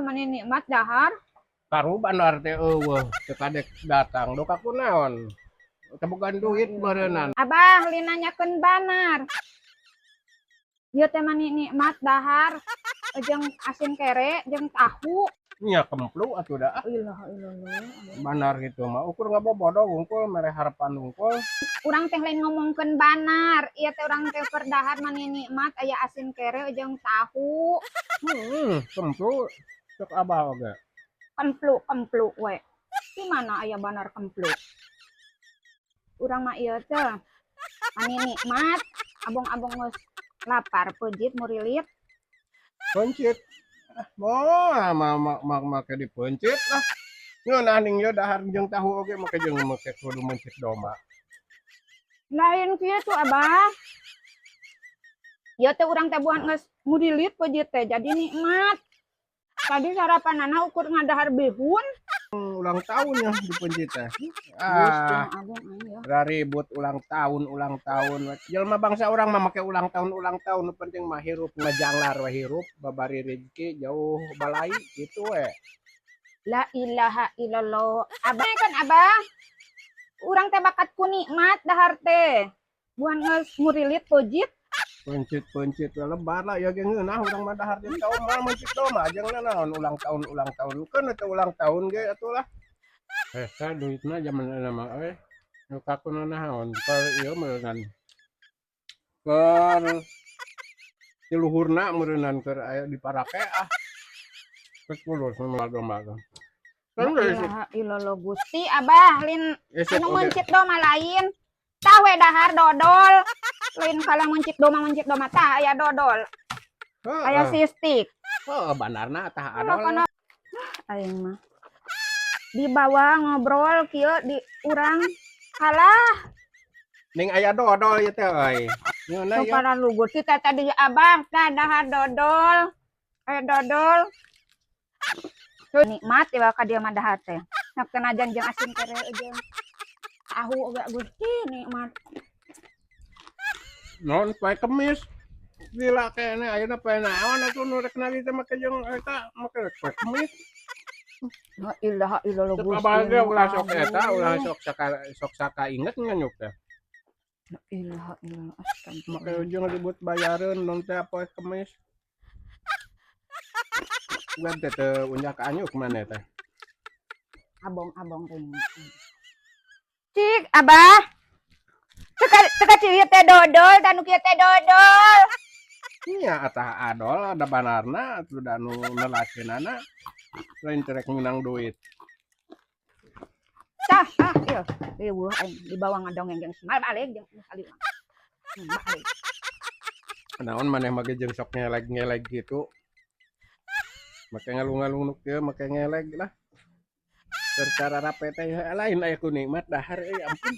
Mani nikmat dahar. Karu bandar teh euweuh, teu kadek datang. Dok aku naon? Teu boga duit meureunnan. Abah, lain nanyakeun banar. Ieu teh mani nikmat dahar jeung asin kere jeung tahu. Nya kemplu atuh da ah. Ilaha illallah. Banar gitu mah ukur ngabobodo wungkul, mere harapan wungkul. Urang teh lain ngomongkeun banar. Ieu teh urang teh keur dahar mani nikmat aya asin kere jeung tahu. Kemplu cek abah oge. Kemplu kemplu we. Di mana aya banar kemplu? Urang mah ieu teh mani nikmat, abong-abong geus lapar peujit murilit. Pencit. Ah, moal mah mah mah make dipencit lah. Ngeunah ning ieu dahar jeung tahu oge make jeung make kudu mencit domba. Lain kieu Abah. Ieu teh urang teh buan geus murilit peujit teh jadi nikmat. Tadi sarapanana ukur ngadahar bihun. Ulang tahun ya dipencit teh. Geus Ah, jeung abong aing ya. Raribut ulang tahun ulang tahun. Jelema bangsa urang mah make ulang tahun ulang tahun, nu penting mah hirup ngajanglar we, hirup babari rezeki jauh balai gitu we. La ilaha illallah. Abah kan Abah. Urang teh bakat ku nikmat dahar teh. Buan geus murilit peujit. Pencit-pencit we lebar lah ya ge, ngeunah urang mah dahar jeung tahu mah mencit domba jeung naon ulang tahun ulang tahun kan eta ulang tahun ge atuh lah. Hese duitna jaman ayeuna mah euy. Nu kakuna naon keur ieu meureunnan. Keur ti luhurna meureunnan keur aya diparake ah. Geus fulus nu domba teh. La Kan geus ilaha illallah Gusti Abah, lain isuk anu oge. Meuncit domba lain. Tah we dahar dodol. Lain kalah mencit domba tah aya dodol. Aya sistik. Heeh, bandarna tah adol. Pokona aing mah dibawa ngobrol kieu di urang kalah. Ning aya dodol ieu teh euy. Ngeunah ieu. Para lugur kita tadi Abah tah dahar dodol. Aya dodol. Nikmat ya ka dieu mah dahar teh. Sok tenajan jeung asin kere jeung tahu oge, Gusti nikmat. Non poe Kemis. Gila kene ayeuna poe naon atuh nu rek nagih teh make jeung eta make poe Kemis. La ilaha illallah Cek Gusti. Abah ge ulah sok eta, ulah sok saka sok saka inget nganyuk teh. La ilaha illallah, Make astagfirullah. Jeung ribut bayareun non teh poe Kemis. Web teh teu unjak anyuk maneh teh. Abong-abong teh. Cik, Abah. Cek cek ieu teh dodol, tah nu kieu teh dodol. Nya atah adol ada banarna atuh da nu nelakeunana. Lain teh rek meunang duit. Tah, ah, ieu. Riweuh aing dibawa ngadongeng jeung semal balik jeung kali. Balik. Naon maneh mah jeung sok ngeleg-ngeleg gitu. Make ngalung-ngalung nu kieu make ngeleg lah. Secara rape teh lain aya ku nikmat dahar euy, ampun.